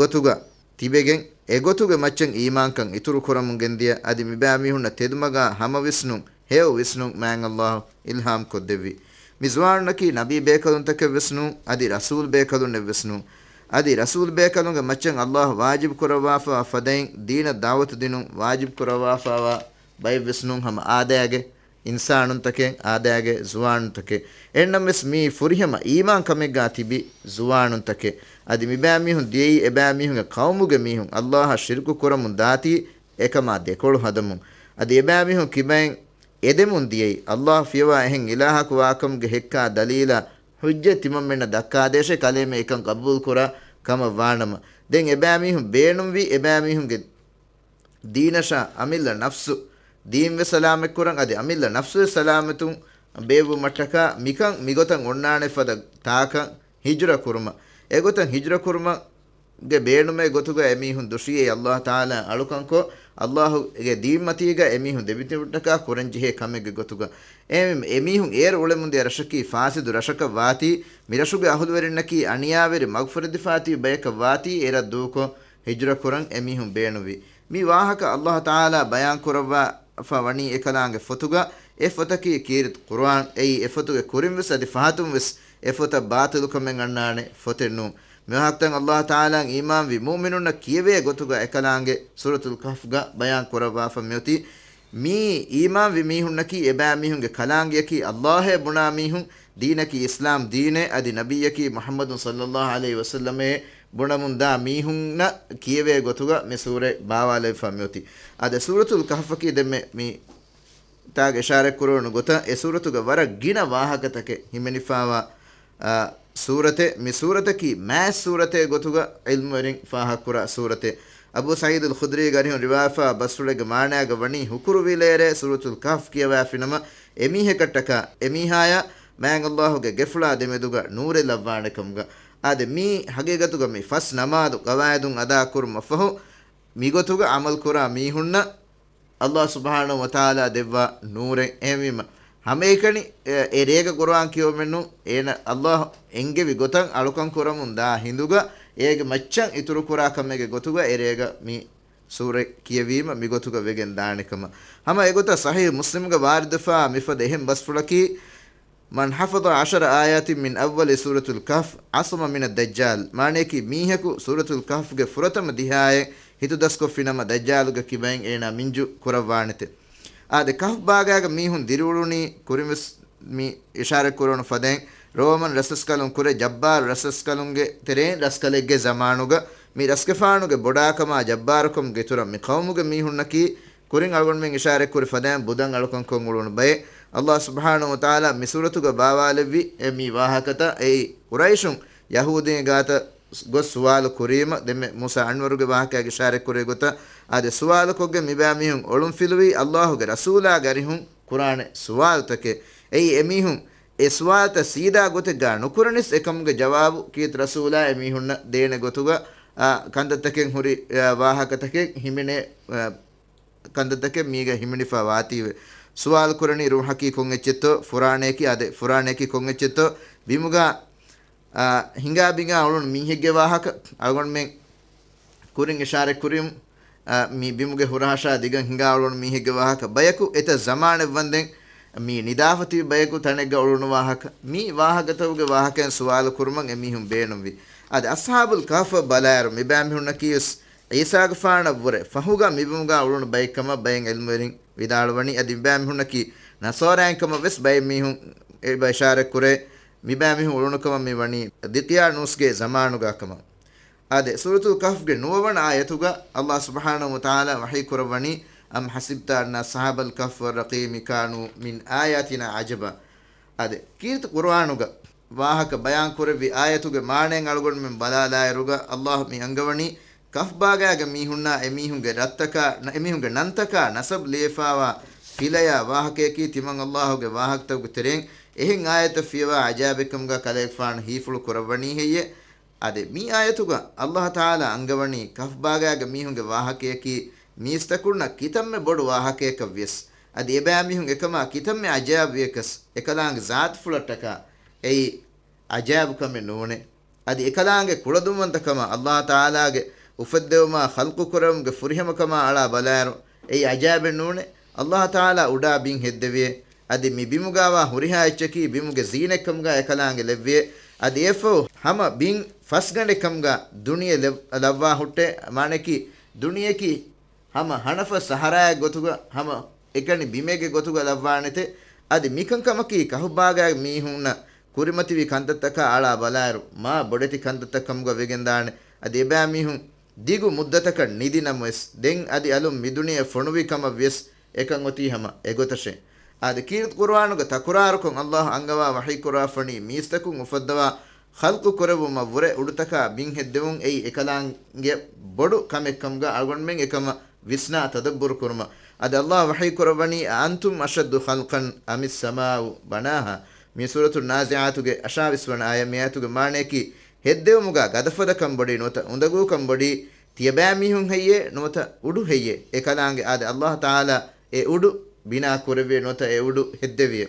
ގޮތުގަ ތިބެގެން، އެގޮތުގެ މައްޗަށް އީމާންކަން އިތުރުކުރަމުން ގެންދިޔަ، އަދި މިބައިމީހުންނަށް ތެދުމަގާ ހަމަވިސްނުން، ހެޔޮ ވިސްނުން މާތް ﷲ އިލްހާމް ކޮށްދެއްވި. މި ޒުވާނުންނަކީ ނަބީ ބޭކަލުންތަކެއްވެސް ނޫން، އަދި ރަސޫލް ބޭކަލުންނެއްވެސް ނޫން. އަދި ރަސޫލް ބޭކަލުންގެ މައްޗަށް ﷲ ވާޖިބު ކުރައްވާފައިވާ ފަދައިން ދީނަށް ދަޢުވަތު ދިނުން ވާޖިބު ކުރައްވާފައިވާ ބައެއްވެސް ނޫން، ހަމަ އާދައިގެ އިންސާނުންތަކެއް، އާދައިގެ ޒުވާނުންތަކެއް. އެހެންނަމަވެސް މީ ފުރިހަމަ އީމާން ކަމެއްގާ ތިބި ޒުވާނުންތަކެއް. އަދި މިބައިމީހުން ދިޔައީ އެބައިމީހުންގެ ޤައުމުގެ މީހުން ﷲ އަށް ޝިރުކު ކުރަމުން ދާތީ އެކަމާ ދެކޮޅު ހަދަމުން. އަދި އެބައިމީހުން ކިބައިން އެދެމުން ދިޔައީ ﷲ ފިޔަވާ އެހެން އިލާހަކު ވާކަމުގެ ހެއްކާ ދަލީލާ ޙުއްޖަތް ތިމަންމެންނަށް ދައްކާދޭށޭ، ކަލޭމެ އެކަން ޤަބޫލު ކުރާ ކަމަށް ވާނަމަ. ދެން އެބައިމީހުން ބޭނުންވީ އެބައިމީހުންގެ ދީނަށާ އަމިއްލަ ނަފްސު ދީންވެ ސަލާމަތްކުރަން، އަދި އަމިއްލަ ނަފްސުވެ ސަލާމަތުން ބޭއްވުމަށްޓަކާ މިކަން މިގޮތަށް އޮންނާނެ ފަދަ ތާކަށް ހިޖުރަ ކުރުމަށް. އެގޮތަށް ހިޖުރަ ކުރުމަށްގެ ބޭނުމޭ ގޮތުގަ އެމީހުން ދުށީ އެ ﷲ ތަޢާލާ އަޅުކަންކޮށް، ﷲ ގެ ދީންމަތީގަ އެމީހުން ދެމިތިބުންޓަކާ ކުރަންޖެހޭ ކަމެއްގެ ގޮތުގަ. އެހެންވީމަ އެމީހުން އޭރު އުޅެމުންދިޔަ ރަށަކީ ފާސިދު ރަށަކަށް ވާތީ، މިރަށުގެ އަހުލުވެރިންނަކީ އަނިޔާވެރި މަގުފުރެދިފާތިބި ބަޔަކަށް ވާތީ، އެރަށް ދޫކޮށް ހިޖުރަ ކުރަން އެމީހުން ބޭނުންވީ. މި ވާހަކަ ﷲ ތަޢާލާ ބަޔާން ކުރައްވާފަ ވަނީ އެކަލާނގެ ފޮތުގަ. އެ ފޮތަކީ ކީރިތި ޤުރުއާން. އެއީ އެ ފޮތުގެ ކުރިންވެސް އަދި ފަހަތުންވެސް އެ ފޮތަށް ބާޠިލުކަމެއް އަންނާނެ ފޮތެއް ނޫން. މި ވާހަކަތައް ﷲ ތަޢާލާއަށް އީމާންވި މުއުމިނުންނަށް ކިޔެވޭ ގޮތުގަ އެކަލާނގެ ސޫރަތުލް ކަހްފްގަ ބަޔާން ކުރައްވާފަ މިއޮތީ. މިއީ އީމާންވި މީހުންނަކީ އެބައިމީހުންގެ ކަލާނގެއަކީ ﷲ އޭ ބުނާ މީހުން، ދީނަކީ އިސްލާމް ދީނޭ، އަދި ނަބިއްޔަކީ މުޙައްމަދު ޞައްލައްލާހު ޢަލައިހި ވަސައްލަމަ އޭ ބުނަމުންދާ މީހުންނަށް ކިޔެވޭ ގޮތުގަ މި ސޫރަތް ބާވާލެވިފަ މިއޮތީ. އާދެ، ސޫރަތުލް ކަހްފަކީ ދެންމެ މި ތާގަ އިޝާރަތް ކުރެވުނު ގޮތަށް އެ ސޫރަތުގަ ވަރަށް ގިނަ ވާހަކަތަކެއް ހިމެނިފައިވާ، އާ، ސޫރަތެއް. މި ސޫރަތަކީ މާތް ސޫރަތެއް ގޮތުގަ ޢިލްމުވެރިން ފާހަގަކުރާ ސޫރަތެއް. އަބޫ ސަޢީދުލް ޚުދްރީގެ އަރިހުން ރިވާޔަތްވާ ބަސްފުޅެއްގެ މާނާގަ ވަނީ ހުކުރުވިލޭރޭ ސޫރަތުލް ކަހްފް ކިޔަވާފިނަމަ އެމީހަކަށްޓަކާ އެމީހާޔާ މާތް ﷲ ގެ ގެފުޅާ ދެމެދުގަ ނޫރެއް ލައްވާނެކަމުގަ. އާދެ، މީ ހަގީގަތުގަ މި ފަސް ނަމާދު ގަވާއިދުން އަދާ ކުރުމަށްފަހު، މިގޮތުގަ ޢަމަލު ކުރާ މީހުންނަށް ﷲ ސުބްޙާނަހޫ ވަތަޢާލާ ދެއްވާ ނޫރެއް. އެހެންވީމަ، ހަމައެކަނި، އެ، އެ ރޭގަ ޤުރުއާން ކިޔަވަމެއްނު، އޭނަ ﷲ އެންގެވި ގޮތަށް އަޅުކަން ކުރަމުން ދާ ހިނދުގަ، އޭގެ މައްޗަށް އިތުރު ކުރާ ކަމެއްގެ ގޮތުގަ އެ ރޭގަ މި ސޫރަ ކިޔެވީމަ މިގޮތުގަ ވެގެން ދާނެ ކަމަށް. ހަމަ އެގޮތަށް ޞަޙީޙު މުސްލިމްގަ ވާރިދުވެފާ މިފަދަ އެހެން ބަސްފުޅަކީ، من حفظ عشر آيات من أول سورة الكهف عصم من الدجال. މާނަޔަކީ، މީހަކު ސޫރަތުލް ކަހްފްގެ ފުރަތަމަ ދިހައެއް ހިތުދަސްކޮށްފިނަމަ ދައްޖާލުގެ ކިބައިން އޭނާ މިންޖު ކުރައްވާނެތެ. އާދެ، ކަހްފް ބާގާގަ މީހުން ދިރިއުޅުނީ ކުރިންވެސް މި އިޝާރަތް ކުރެވުނު ފަދައިން، ރޯމަން ރަސްރަސްކަލުން ކުރެ ޖައްބާރު ރަސްރަސްކަލުންގެ ތެރެއިން ރަސްކަލެއްގެ ޒަމާނުގަ މި ރަސްގެފާނުގެ ބޮޑާކަމާ ޖައްބާރުކަމުގެ އިތުރަށް މި ޤައުމުގެ މީހުންނަކީ ކުރިން އަޅުގަނޑުމެން އިޝާރަތްކުރި ފަދައިން ބުދަން އަޅުކަންކޮށް އުޅުނު ބައެއް. ﷲ ސުބްޙާނަހޫ ވަތަޢާލާ މި ސޫރަތުގަ ބާވާލެއްވި އެ މި ވާހަކަތައް އެއީ ޤުރައިޝުން ޔަހޫދީން ގާތަށް ގޮސް ސުވާލު ކުރީމަ، ދެންމެ މޫސާ އަންވަރުގެ ވާހަކައިގެ އިޝާރަތްކުރި ގޮތަށް، އާދެ، ސުވާލުކޮށްގެން މިބައިމީހުން އޮޅުންފިލުވީ ﷲގެ ރަސޫލާގެ އަރިހުން ކުރާނެ ސުވާލުތަކެއް. އެއީ އެމީހުން އެ ސުވާލުތައް ސީދާ ގޮތެއްގާ ނުކުރަނިސް އެކަމުގެ ޖަވާބު ކީރިތި ރަސޫލާ އެމީހުންނަށް ދޭނެ ގޮތުގަ، އާ، ކަންތައްތަކެއް ހުރި، އާ، ވާހަކަތަކެއް ހިމެނޭ، އާ، ކަންތައްތަކެއް މީގަ ހިމެނިފަ ވާތީވެ. ސުވާލު ކުރަނީ ރޫޙަކީ ކޮން އެއްޗެއްތޯ، ފުރާނަޔަކީ އާދެ، ފުރާނަޔަކީ ކޮން އެއްޗެއްތޯ، ބިމުގަ، އާ، ހިނގާ ބިނގާ އުޅުނު މީހެއްގެ ވާހަކަ، އަޅުގަނޑުމެން ކުރިން އިޝާރަތް ކުރިއު، އާ، މި ބިމުގެ ހުރަހަށާ ދިގަން ހިނގާ އުޅުނު މީހެއްގެ ވާހަކަ ބަޔަކު އެތައް ޒަމާނެއް ވަންދެން މި ނިދާފަ ތިބި ބަޔަކު ތަނެއްގަ އުޅުނު ވާހަކަ، މި ވާހަކަތަކުގެ ވާހަކައިން ސުވާލު ކުރުމަށް އެމީހުން ބޭނުންވި. އަދި އަޞްޙާބުލް ކަހްފަށް ބަލާއިރު މިބައިމީހުންނަކީވެސް ޢީސާގެފާނަށް ވުރެ ފަހުގަ މިބިމުގަ އުޅުނު ބައެއްކަމަށް ބައެއް ޢިލްމުވެރިން ވިދާޅުވަނީ. އަދި މިބައިމީހުންނަކީ ނަޞާރާއިން ކަމަށް ވެސް ބައެއް މީހުން އެބަ އިޝާރަތް ކުރޭ. މިބައިމީހުން އުޅުނު ކަމަށް މި ވަނީ ދިޤްޔާނޫސްގެ ޒަމާނުގަ ކަމަށް. އާދެ، ސޫރަތުލް ކަހްފްގެ ނުވަވަނަ އާޔަތުގަ ﷲ ސުބްޙާނަހޫ ވަތަޢާލާ ވަޙީ ކުރައްވަނީ، أم حسبت أن أصحاب الكهف والرقيم كانوا من آياتنا عجبا. އާދެ، ކީރިތި ޤުރުއާނުގަ ވާހަކަ ބަޔާން ކުރެއްވި އާޔަތުގެ މާނައިން އަޅުގަނޑުމެން ބަލާލާއިރުގަ، ﷲ މި އަންގަވަނީ، ކަހްފް ބާގާގެ މީހުންނާ އެމީހުންގެ ރަށްތަކާ، ނަ-، އެމީހުންގެ ނަންތަކާ ނަސަބް ލިޔެފާވާ ފިލަޔާ ވާހަކަޔަކީ ތިމަން ﷲގެ ވާހަކަތަކުގެ ތެރެއިން އެހެން އާޔަތެއް ފިޔަވާ އަޖާބެއްކަމުގަ ކަލޭގެފާނު ހީފުޅު ކުރައްވަނީ ހެއްޔެ؟ އާދެ، މި އާޔަތުގަ ﷲ ތަޢާލާ އަންގަވަނީ ކަހްފް ބާގާގެ މީހުންގެ ވާހަކަޔަކީ މީސްތަކުންނަށް ކިތަންމެ ބޮޑު ވާހަކަޔަކަށް ވިޔަސް، އަދި އެބައިމީހުން އެކަމާ ކިތަންމެ އަޖާބުވިޔަކަސް އެކަލާނގެ ޒާތުފުޅަށްޓަކާ އެއީ އަޖާބު ކަމެއް ނޫނޭ. އަދި އެކަލާނގެ ކުޅަދުންވަންތަކަމާ، ﷲ ތަޢާލާގެ އުފެއްދެވުމާ ޚަލްޤު ކުރެވުމުގެ ފުރިހަމަކަމާ އަޅާ ބަލާއިރު، އެއީ އަޖާއިބެއް ނޫނޭ. ﷲ ތަޢާލާ އުޑާ ބިން ހެއްދެވިއޭ. އަދި މި ބިމުގާވާ ހުރިހާ އެއްޗަކީ ބިމުގެ ޒީނަތްކަމުގާ އެކަލާނގެ ލެއްވިއޭ. އަދި އެއަށްފަހު ހަމަ ބިން ފަސްގަނޑެއްކަމުގާ ދުނިޔެ ލެއް-، ލައްވާ ހުއްޓޭ. މާނައަކީ، ދުނިޔެއަކީ ހަމަ ހަނަފަ ސަހަރާއެއް ގޮތުގަ، ހަމަ އެކަނި ބިމެއްގެ ގޮތުގަ ލައްވާނެތެ. އަދި މިކަންކަމަކީ ކަހުބާގާގެ މީހުންނަށް ކުރިމަތިވި ކަންތައްތަކާ އަޅާ ބަލާއިރު، މާ ބޮޑެތި ކަންތައްތައް ކަމުގަ ވެގެންދާނެ. އަދި އެބައިމީހުން ދިގު މުއްދަތަކަށް ނިދި ނަމަވެސް، ދެން އަދި އަލުން މިދުނިޔެ ފޮނުވި ކަމަށް ވިޔަސް އެކަން އޮތީ ހަމަ އެގޮތަށޭ. އާދެ، ކީރިތި ޤުރުއާނުގަ ތަކުރާރުކޮށް ﷲ އަންގަވާ ވަޙީ ކުރާފަނީ މީސްތަކުން އުފައްދަވާ ޚަލްޤު ކުރެއްވުމަށް ވުރެ އުޑުތަކާ ބިން ހެއްދެވުން އެއީ އެކަލާނގެ ބޮޑު ކަމެއްކަމުގަ އަޅުގަނޑުމެން އެކަމަށް ވިސްނާ ތަދައްބުރު ކުރުމަށް. އަދި ﷲ ވަޙީ ކުރައްވަނީ، أأنتم أشد خلقا أم السماء بناها. މި ސޫރަތު ނާޒިޢާތުގެ އަށާވީސް ވަނަ އާޔަތް. މި އާޔަތުގެ މާނަޔަކީ، ހެއްދެވުމުގަ ގަދަފަދަކަން ބޮޑީ ނުވަތަ އުނދަގޫކަން ބޮޑީ ތިޔަބައިމީހުން ހެއްޔޭ ނުވަތަ އުޑު ހެއްޔޭ؟ އެކަލާނގެ އާދެ، ﷲ ތަޢާލާ އެ އުޑު ބިނާ ކުރެއްވިއޭ ނުވަތަ އެ އުޑު ހެއްދެވިއޭ.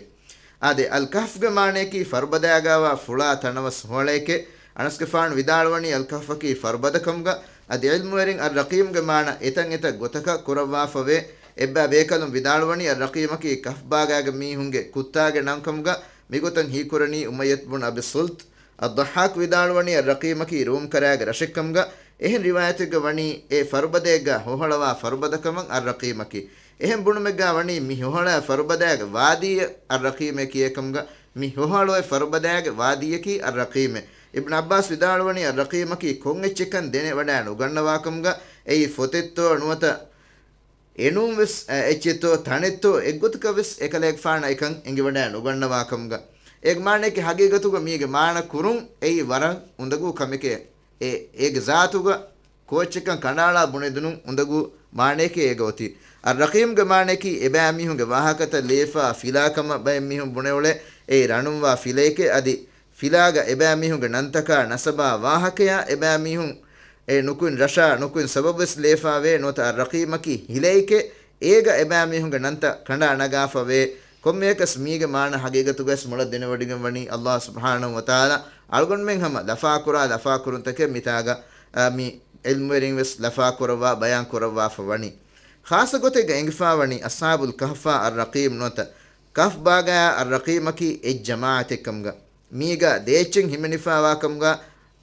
އާދެ، އަލް ކަހްފްގެ މާނަޔަކީ ފަރުބަދައިގާވާ ފުޅާ ތަނަވަސް ހޮހަޅައެކޭ. އަނަސްގެފާނު ވިދާޅުވަނީ އަލް ކަހްފަކީ ފަރުބަދަ ކަމުގަ. އަދި ޢިލްމުވެރިން އައްރަޤީމްގެ މާނަ އެތަން އެތައް ގޮތަކަށް ކުރައްވާފަވޭ. އެއްބައި ބޭކަލުން ވިދާޅުވަނީ އައްރަޤީމަކީ ކަހްފް ބާގާގެ މީހުންގެ ކުއްތާގެ ނަންކަމުގަ. މިގޮތަށް ހީކުރަނީ އުމައްޔަތު ބުން އަބި ޞަލްތް. އައްޟައްޙާޤް ވިދާޅުވަނީ އައްރަޤީމަކީ ރޫމްކަރައިގެ ރަށެއްކަމުގަ. އެހެން ރިވާޔަތެއްގަ ވަނީ އެ ފަރުބަދައެއްގަ ހޮހަޅަވާ ފަރުބަދަކަމަށް އައްރަޤީމަކީ. އެހެން ބުނުމެއްގަ ވަނީ މި ހޮހަޅައި ފަރުބަދައިގެ ވާދީއަށް އައްރަޤީމޭ ކިޔޭކަމުގަ، މި ހޮހަޅުވެ ފަރުބަދައިގެ ވާދީއަކީ އައްރަޤީމޭ. އިބްނު ޢައްބާސް ވިދާޅުވަނީ އައްރަޤީމަކީ ކޮން އެއްޗެއްކަން ދެނެވަޑައި ނުގަންނަވާކަމުގަ، އެއީ ފޮތެއްތޯ ނުވަތަ އެނޫންވެސް، އެއްޗެއްތޯ ތަނެއްތޯ އެއްގޮތަކަށްވެސް އެކަލޭގެފާނަށް އެކަން އެނގިވަޑައި ނުގަންނަވާކަމުގަ. އޭގެ މާނައަކީ ހަގީގަތުގަ މީގެ މާނަ ކުރުން އެއީ ވަރަށް އުނދަގޫ ކަމެކޭ. އެ، އޭގެ ޒާތުގަ ކޯއްޗެއްކަން ކަނޑައަޅާ ބުނެދިނުން އުނދަގޫ މާނައެކޭ އޭގަ އޮތީ. އައްރަޤީމްގެ މާނައަކީ އެބައިމީހުންގެ ވާހަކަތައް ލިޔެފާ ފިލާކަމަށް ބައެއް މީހުން ބުނެއުޅޭ. އެއީ ރަނުންވާ ފިލައެކޭ. އަދި ފިލާގަ އެބައިމީހުންގެ ނަންތަކާ ނަސަބާ ވާހަކަޔާ އެބައިމީހުން އެ ނުކުތް ރަށާ ނުކުތް ސަބަބުވެސް ލޭފާވޭ. ނުވަތަ އައްރަޤީމަކީ ހިލައެކޭ، އޭގަ އެބައިމީހުންގެ ނަންތައް ކަނޑާ ނަގާފަވޭ. ކޮންމެއަކަސް މީގެ މާނަ ހަގީގަތުގަސް މޮޅަށް ދެނެވޮޑިގެން ވަނީ ﷲ ސުބްޙާނަހޫ ވަތަޢާލާ އަޅުގަނޑުމެން ހަމަ ލަފާކުރާ ލަފާކުރުންތަކެއް މިތާގަ، އާ، މި ޢިލްމުވެރިން ވެސް ލަފާކުރައްވާ ބަޔާން ކުރައްވާފަ ވަނީ. ޚާއްޞަ ގޮތެއްގަ އެނގިފާވަނީ އަޞްޙާބުލް ކަހްފާ އައްރަޤީމް ނުވަތަ ކަހްފް ބާގާ އައްރަޤީމަކީ އެއް ޖަމާޢަތެއްކަމުގަ. މީގަ ދޭއްޗެއް ހިމެނިފާވާކަމުގަ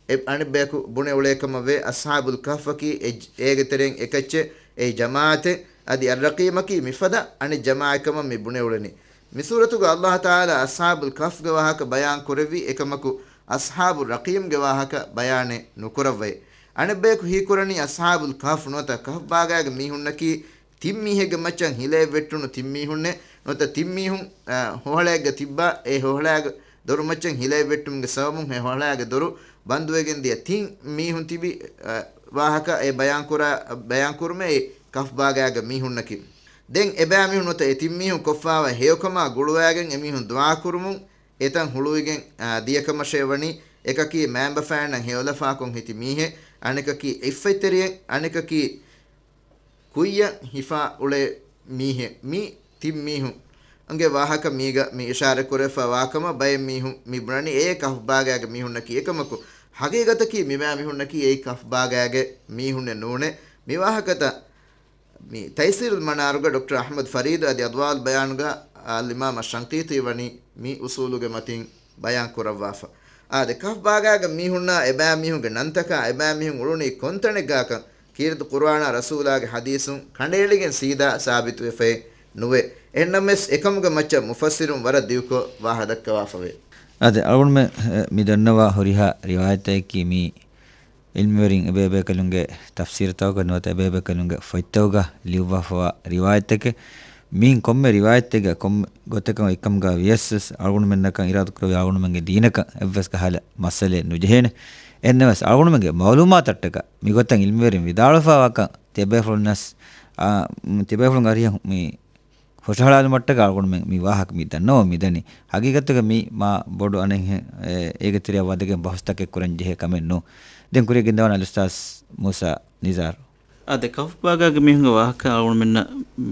އެ އަނެއްބަޔަކު ބުނެ އުޅޭކަމަށްވޭ. އަޞްޙާބުލް ކަހްފަކީ އެ، އޭގެ ތެރެއިން އެކައްޗެއް، އެއީ ޖަމާޢަތެއް. އަދި އައްރަޤީމަކީ މިފަދަ އަނެއް ޖަމާޢަތްކަމަށް މި ބުނެ އުޅެނީ. މި ސޫރަތުގަ ﷲ ތަޢާލާ އަޞްޙާބުލް ކަހްފްގެ ވާހަކަ ބަޔާން ކުރެއްވި އެކަމަކު، އަޞްޙާބު ރަޤީމްގެ ވާހަކަ ބަޔާނެއް ނުކުރައްވައޭ. އަނެއްބަޔަކު ހީކުރަނީ އަޞްޙާބުލް ކަހްފް ނުވަތަ ކަހްފް ބާގާގެ މީހުންނަކީ ތިން މީހެއްގެ މައްޗަށް ހިލައެއް ވެއްޓުނު ތިން މީހުންނޭ. ނުވަތަ ތިން މީހުން، އަ، ހޮހަޅައެއްގަ ތިއްބާ، އެ ހޮހަޅާގެ ދޮރުމައްޗަށް ހިލައެއް ވެއްޓުމުގެ ސަބަބުން އެ ހޮހަޅާގެ ދޮރު ބަންދުވެގެން ދިޔަ ތިން މީހުން ތިބި، އަ، ވާހަކަ އެ ބަޔާންކުރާ، ބަޔާންކުރުމޭ އެ ކަހްފް ބާގާގެ މީހުންނަކީ. ދެން އެބައިމީހުން ނުވަތަ އެ ތިން މީހުން ކޮށްފާވާ ހެޔޮކަމާ ގުޅުވާގެން އެމީހުން ދުޢާކުރުމުން އެތަން ހުޅުވިގެން، އާ، ދިޔަކަމަށޭ ވަނީ. އެކަކީ މައިންބަފައިންނަށް ހެޔޮލަފާކޮށް ހިތި މީހެއް، އަނެކަކީ އިއްފަތްތެރިއެއް، އަނެކަކީ ކުއްޔަށް ހިފާ އުޅޭ މީހެއް. މި ތިން މީހުންގެ ވާހަކަ މީގަ މި އިޝާރަތް ކުރެވިފަ ވާކަމަށް ބައެއް މީހުން މި ބުނަނީ އެ ކަހްފް ބާގާގެ މީހުންނަކީ. އެކަމަކު، ހަގީގަތަކީ މިބައިމީހުންނަކީ އެ ކަހްފް ބާގާގެ މީހުންނެއް ނޫނޭ. މި ވާހަކަތައް މި ތައިސީރުލް މަނާރުގަ ޑޮކްޓަރ އަޙްމަދު ފަރީދު އަދި އަޟްވާއުލް ބަޔާނުގަ އަލްއިމާމް އައްޝަންޤީޠީ ވަނީ މި އުޞޫލުގެ މަތިން ބަޔާން ކުރައްވާފަ. އާދެ، ކަހްފް ބާގާގެ މީހުންނާ އެބައިމީހުންގެ ނަންތަކާ އެބައިމީހުން އުޅުނީ ކޮންތަނެއްގާކަން ކީރިތި ޤުރުއާނާ ރަސޫލާގެ ޙަދީޘުން ކަނޑައެޅިގެން ސީދާ ސާބިތުވެފައެއް ނުވޭ. އެހެންނަމަވެސް، އެކަމުގެ މައްޗަށް މުފައްސިރުން ވަރަށް ދިގުކޮށް ވާހަ ދައްކަވާފަވޭ. އާދެ، އަޅުގަނޑުމެން، އެ، މި ދަންނަވާ ހުރިހާ ރިވާޔަތަކީ މީ ޢިލްމުވެރިން އެބޭބޭކަލުންގެ ތަފްސީރުތަކުގަ ނުވަތަ އެބޭބޭކަލުންގެ ފޮތްތަކުގަ ލިޔުއްވާފަވާ ރިވާޔަތްތަކެއް. މިހެން ކޮންމެ ރިވާޔަތެއްގަ ކޮންމެ ގޮތަކަށް އެއްކަމުގަ ވިޔަސްވެސް، އަޅުގަނޑުމެންނަކަށް އިރާދަކުރެއްވި އަޅުގަނޑުމެންގެ ދީނަކަށް އެއްވެސް ކަހަލަ މައްސަލައެއް ނުޖެހޭނެ. އެހެންނަމަވެސް، އަޅުގަނޑުމެންގެ މަޢުލޫމާތަށްޓަކާ މިގޮތަށް ޢިލްމުވެރިން ވިދާޅުވެފަވާކަން ތިޔަބޭފުޅުންނަސް، އާ، ތިޔަބޭފުޅުން އަރިހަށް މި ހުށަހަޅާލުމަށްޓަކާ އަޅުގަނޑުމެން މި ވާހަކަ މި ދަންނަވަން މިދަނީ. ހަގީގަތުގަ މީ މާ ބޮޑު އަނެއްހެން، އޭ، އޭގެ ތެރެއަށް ވަދެގެން ބަހުސްތަކެއް ކުރަން ޖެހޭ ކަމެއް ނޫން. ދެން ކުރިޔަށް ގެންދަވާނެ އަލްއުސްތާޛް މޫސާ ނިޒާރު. އާދެ، ކަހުފް ބާގާގެ މީހުންގެ ވާހަކަ އަޅުގަނޑުމެންނަށް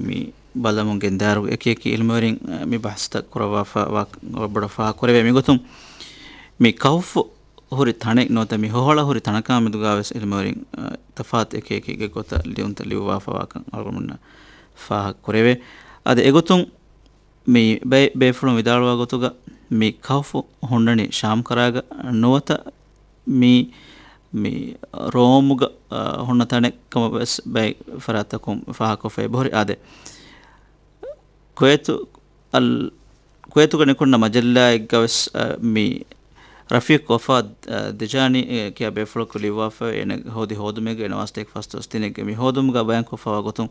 މި ބަލަމުން ގެންދާއިރު އެކި އެކި ޢިލްމުވެރިން، އަ، މި ބަހުސްތައް ކުރައްވާފަ ވާ، ވަރަށް ބޮޑަށް ފާހަގަ ކުރެވޭ. މިގޮތުން މި ކަހުފް ހުރި ތަނެއް ނުވަތަ މި ހޮހަޅަ ހުރި ތަނަކާ މެދުގާވެސް ޢިލްމުވެރިން، އަ، ތަފާތު އެކި އެކި ގޮތަށް ލިޔުންތައް ލިޔުއްވާފަ ވާކަން އަޅުގަނޑުމެންނަށް ފާހަގަ ކުރެވޭ. އަދި އެގޮތުން މި ބޭ-، ބޭފުޅުން ވިދާޅުވާ ގޮތުގަ މި ކަހުފު ހުންނަނީ ޝާމް ކަރާގަ ނުވަތަ މި، މި ރޯމުގަ، އަ، ހުންނަ ތަނެއް ކަމަށް ވެސް ބައެއް ފަރާތްތަކުން ފާހަގަކޮށްފަ އެބަހުރި. އާދެ، ކުވޭތު އަލް-، ކުވޭތުގަ ނިކުންނަ މަޖައްލާއެއްގަ ވެސް، އަ، މި ރަފީޤް ވަފާ، އަ، ދިޖާނީ، އެ، ކިޔާ ބޭފުޅަކު ލިޔުއްވާފަ އޭނަ ހޯދި ހޯދުމެއްގަ އޭނަ ވާސްތައެއް ފަސްދޮޅަސް ދިނެއްގެ މި ހޯދުމުގަ ބަޔާންކޮށްފަވާ ގޮތުން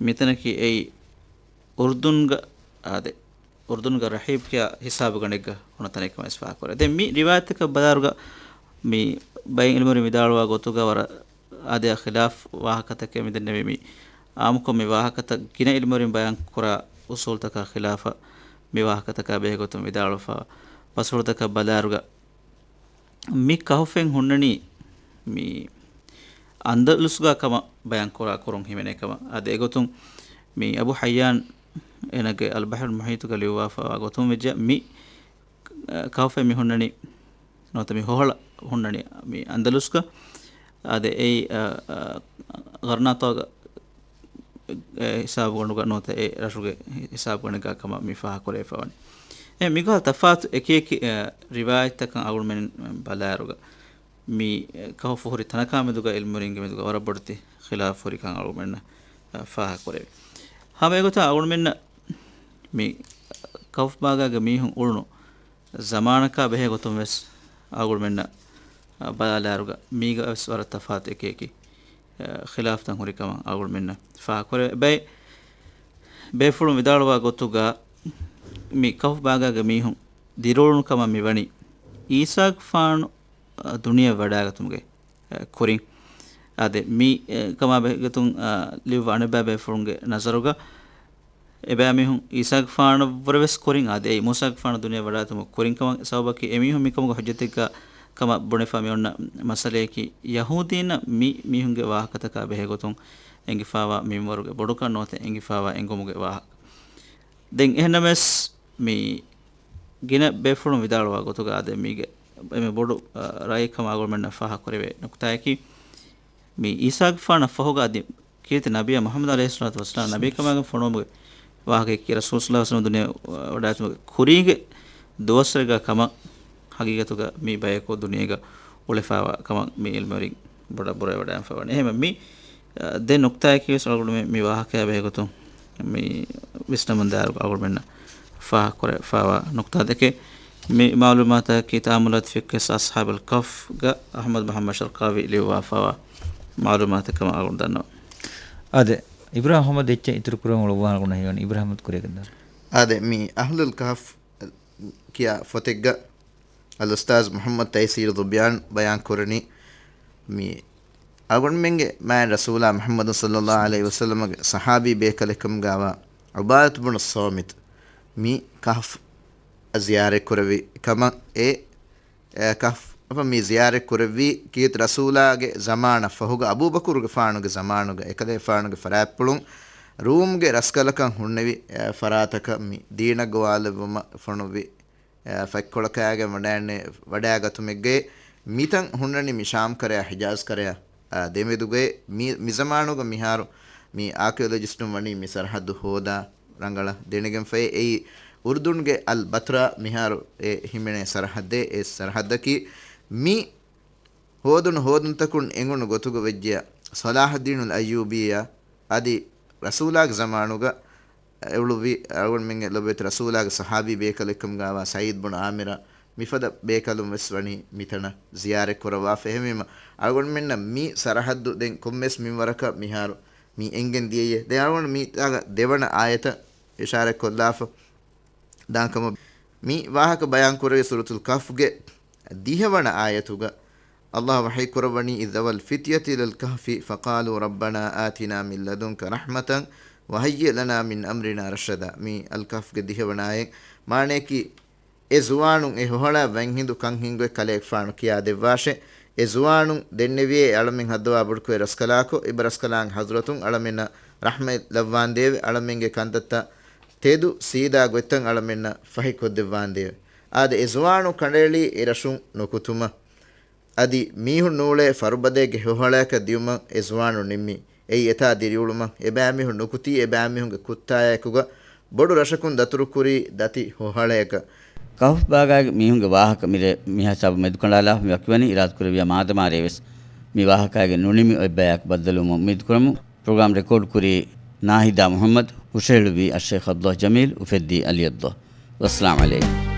މިތަނަކީ އެއީ އުރުދުންގަ، އާދެ، އުރުދުންގަ ރަހީބް ކިޔާ ހިސާބުގަނޑެއްގަ ހުންނަ ތަނެއްކަމަށް ވެސް ފާހަގަކުރޭ. ދެން މި ރިވާޔަތަކަށް ބަލާއިރުގަ މި ބައެއް ޢިލްމުވެރިން ވިދާޅުވާ ގޮތުގަ ވަރަށް އާދަޔާ ޚިލާފް ވާހަކަތަކެއް މިދެންނެވީ. މި އާއްމުކޮށް މި ވާހަކަތައް ގިނަ ޢިލްމުވެރިން ބަޔާން ކުރާ އުޞޫލުތަކާ ޚިލާފަށް މި ވާހަކަތަކާ ބެހޭގޮތުން ވިދާޅުވެފަ. ބަސްފުޅުތަކަށް ބަލާއިރުގަ މި ކަހުފެއް ހުންނަނީ މި އަންދަލުސްގަ ކަމަށް ބަޔާން ކުރާ ކުރުން ހިމެނޭ ކަމަށް. އާދެ، އެގޮތުން މި އަބޫ ޙައްޔާން އޭނަގެ އަލްބަޙްރުލް މުޙީޠުގަ ލިޔުއްވާފަވާ ގޮތުން ވެއްޖެ މި، އަ، ކަހުފެއް މި ހުންނަނީ ނުވަތަ މި ހޮހަޅަ ހުންނަނީ މި އަންދަލުސްގަ. އާދެ، އެއީ، އަ، އަ، ޣަރްނާޠާގަ އެ ހިސާބުގަނޑުގަ ނުވަތަ އެ ރަށުގެ ހިސާބުގަނޑެއްގަ ކަމަށް މި ފާހަގަކުރެވިފަވަނީ. އެ މިގޮތަށް ތަފާތު އެކި އެކި، އެ، ރިވާޔަތްތަކަށް އަޅުގަނޑުމެން ބަލާއިރުގަ މި، އެ، ކަހުފު ހުރި ތަނަކާ މެދުގަ ޢިލްމުވެރިންގެ މެދުގަ ވަރަށް ބޮޑެތި ޚިލާފު ހުރިކަން އަޅުގަނޑުމެންނަށް، އަ، ފާހަގަކުރެވި. ހަމަ އެގޮތަށް އަޅުގަނޑުމެންނަށް މި ކަހުފް ބާގާގެ މީހުން އުޅުނު ޒަމާނަކާ ބެހޭ ގޮތުން ވެސް އަޅުގަނޑުމެންނަށް، އަ، ބަލާލާއިރުގަ މީގަ ވެސް ވަރަށް ތަފާތު އެކި އެކި، އަ، ޚިލާފްތައް ހުރިކަމަށް އަޅުގަނޑުމެންނަށް ފާހަގަކުރެވޭ. ބައެއް ބޭފުޅުން ވިދާޅުވާ ގޮތުގަ މި ކަހުފް ބާގާގެ މީހުން ދިރިއުޅުނު ކަމަށް މި ވަނީ އީސާގެފާނު، އަ، ދުނިޔެ ވަޑާގަތުމުގެ، އަ، ކުރިން. އާދެ، މި، އެ، ކަމާ ބެހޭގޮތުން، އަ، ލިޔުއްވާ އަނެއްބައި ބޭފުޅުންގެ ނަޒަރުގަ އެބައިމީހުން އީސާގެފާނަށްވުރެވެސް ކުރިން އާދެ، އެއީ މޫސާގެފާނު ދުނިޔެ ވަޑާތުމުގެ ކުރިން ކަމަށް ސަބަބަކީ އެމީހުން މިކަމުގެ ޙުއްޖަތެއްގަ ކަމަށް ބުނެފަ މި އޮންނަ މައްސަލަޔަކީ، ޔަހޫދީންނަށް މި މީހުންގެ ވާހަކަތަކާ ބެހޭގޮތުން އެނގިފާވާ މިންވަރުގެ ބޮޑުކަން ނުވަތަ އެނގިފާވާ އެނގުމުގެ ވާހަކަ. ދެން އެހެންނަމަވެސް މި ގިނަ ބޭފުޅުން ވިދާޅުވާ ގޮތުގަ އާދެ މީގެ އެންމެ ބޮޑު، އަ، ރައެއް ކަމަށް އަޅުގަނޑުމެންނަށް ފާހަގަކުރެވޭ ނުކުތާއަކީ، މި އީސާގެފާނަށް ފަހުގަ އަދި ކީރިތި ނަބިއްޔާ މުޙައްމަދު ޢަލައިހިއްޞަލާތު ވައްސަލާމް ނަބީކަމާގެން ފޮނުވުމުގެ ވާހަކައަކީ ރަސޫލު ޞައްލައްލާހު ޢަލައިހި ވަސައްލަމް ދުނިޔެ ވަޑާތުމުގެ ކުރީގެ ދުވަސްވަރެއްގަ ކަމަށް ޙަޤީޤަތުގަ މި ބަޔަކު ދުނިޔޭގަ އުޅެފާވާ ކަމަށް މި ޢިލްމުވެރިން ބޮޑަށް ބުރަވެވަޑައިގެންފަވަނީ. އެހެންވެ މި، އަ، ދެ ނުކުތާއަކީ ވެސް އަޅުގަނޑު މި، މި ވާހަކައާ ބެހޭގޮތުން މި ވިސްނަމުން ދާއިރު އަޅުގަނޑުމެންނަށް ފާހަގަކުރެވިފާވާ ނުކުތާ ދެކެ. މި މަޢުލޫމާތަކީ ތައައްމުލާތު ފި ޤިޞަޞް އަޞްޙާބިލް ކަހްފްގަ އަޙްމަދު މުޙައްމަދު ޝަރްޤާވީ ލިޔުއްވާފާވާ މަޢުލޫމާތެއް ކަމަށް އަޅުގަނޑު ދަންނަވަން. އާދެ، އިބްރާހިމް މުޙައްމަދު އެއްޗެއް އިތުރު ކުރަން އުޅުއްވާ އަޅުގަނޑަށް ހީވަނީ. އިބްރާހިމް މުޙައްމަދު ކުރިއަށް ގެންދާން. އާދެ، މި އަހްލުލް ކަހްފް ކިޔާ ފޮތެއްގަ އަލްއުސްތާޛު މުޙައްމަދު ތައިސީރު ޟުބްޔާން ބަޔާން ކުރަނީ، މި އަޅުގަނޑުމެންގެ މާތް ރަސޫލާ މުޙައްމަދު ޞައްލައްލާހު ޢަލައިހި ވަސައްލަމަގެ ޞަޙާބީ ބޭކަލެއްކަމުގަވާ ޢުބާދަތު ބުނު ޞާމިތު މި ކަހްފް ޒިޔާރަތް ކުރެއްވި ކަމަށް އެ، އެ، ކަހްފް މި ޒިޔާރަތް ކުރެއްވީ ކީރިތި ރަސޫލާގެ ޒަމާނަށް ފަހުގަ އަބޫބަކުރުގެފާނުގެ ޒަމާނުގަ އެކަލޭފާނުގެ ފަރާތްޕުޅުން ރޫމްގެ ރަސްކަލަކަށް ހުންނެވި، އެ، ފަރާތަކަށް މި ދީނަށް ގޮވާލެއްވުމަށް ފޮނުއްވި އެ، ފަތްކޮޅަކާގެން ވަޑައިގަތުމެއްގައި މިތަން ހުންނަނީ މި ޝާމް ކަރަޔާ ހިޖާޒް ކަރަޔާ، އާ، ދެމެދުގައި މި، މިޒަމާނުގަ މިހާރު މި އާކިއޮލޮޖިސްޓުން ވަނީ މި ސަރަހައްދު ހޯދާ ރަނގަޅަށް ދެނެގެންފައި. އެއީ އުރުދުންގެ އަލް ބަތްރާ މިހާރު އެ ހިމެނޭ ސަރަހައްދެއް. އެ ސަރަހައްދަކީ މި ހޯދުނު ހޯދުންތަކުން އެނގުނު ގޮތުގަ ވެއްޖެޔާ، ޞަލާޙުއްދީނުލް އައްޔޫބީއާ އަދި ރަސޫލާގެ ޒަމާނުގަ އެ އުޅުއްވި އަޅުގަނޑުމެންގެ ލޮބުވެތި ރަސޫލާގެ ޞަޙާބީ ބޭކަލެއްކަމުގަވާ ސަޢީދު ބުނު ޢާމިރާ މިފަދަ ބޭކަލުން ވެސް ވަނީ މިތަނަށް ޒިޔާރަތް ކުރައްވާފަ. އެހެންވީމަ، އަޅުގަނޑުމެންނަށް މި ސަރަހައްދު ދެން ކޮންމެސް މިންވަރަކަށް މިހާރު މި އެނގެން ދިޔައީ. ދެން އަޅުގަނޑު މިތާގަ ދެވަނަ އާޔަތަށް އިޝާރަތް ކޮށްލާފަ. ދާން ކަމަށް މި ވާހަކަ ބަޔާން ކުރެވި ސޫރަތުލް ކަހްފްގެ ދިހަވަނަ އާޔަތުގަ ﷲ ވަޙީ ކުރައްވަނީ، إذ أوى الفتية إلى الكهف فقالوا ربنا آتنا من لدنك رحمة وهيئ لنا من أمرنا رشدا. މި އަލް ކަހްފްގެ ދިހަވަނަ އާޔަތް މާނަޔަކީ، އެ ޒުވާނުން އެ ހޮހަޅާ ވަންހިނދު ކަންހިންގޮތް ކަލޭގެފާނު ކިޔާދެއްވާށޭ. އެ ޒުވާނުން ދެންނެވިއޭ އެ އަޅަމެން ހައްދަވާ ބޮޑުކުރެ ރަސްކަލާކޮ، އިބަ ރަސްކަލާނގެ ޙަޟްރަތުން އަޅަމެންނަށް ރަޙްމަތް ލައްވާނދޭވެ، އަޅަމެންގެ ކަންތައްތައް ތެދު ސީދާ ގޮތްތައް އަޅަމެންނަށް ފަހިކޮށްދެއްވާނދޭވެ. އާދެ، އެ ޒުވާނު ކަނޑައެޅީ އެ ރަށުން ނުކުތުމަށް. އަދި މީހުން ނޫޅޭ ފަރުބަދައެއްގެ ހޮހަޅަޔަކަށް ދިޔުމަށް އެ ޒުވާނު ނިންމި. އެއީ އެތާ ދިރިއުޅުމަށް. އެބައިމީހުން ނުކުތީ އެބައިމީހުންގެ ކުއްތާޔާއެކުގަ ބޮޑު ރަށަކުން ދަތުރުކުރީ ދަތި ހޮހަޅަޔަކަށް. ކަހުފް ބާގާގެ މީހުންގެ ވާހަކަ މިރޭ މިހިސާބު މެދުކަނޑާލާފަ މި ވަކިވަނީ އިރާދަކުރެއްވިޔާ މާދަމާ ރޭވެސް މި ވާހަކާގެ ނުނިމި އޮތްބަޔާއެކު ބައްދަލުވުމަށް އުއްމީދުކުރަމު. ޕްރޮގްރާމް ރެކޯޑް ކުރީ ނާހިދާ މުޙައްމަދު، ހުށަހެޅުއްވީ އައްޝައިޚް ޢަބްދުﷲ ޖަމީލް، އުފެއްދީ ޢަލީ ޢަބްދުﷲ. ވައްސަލާމް ޢަލައިކުމް.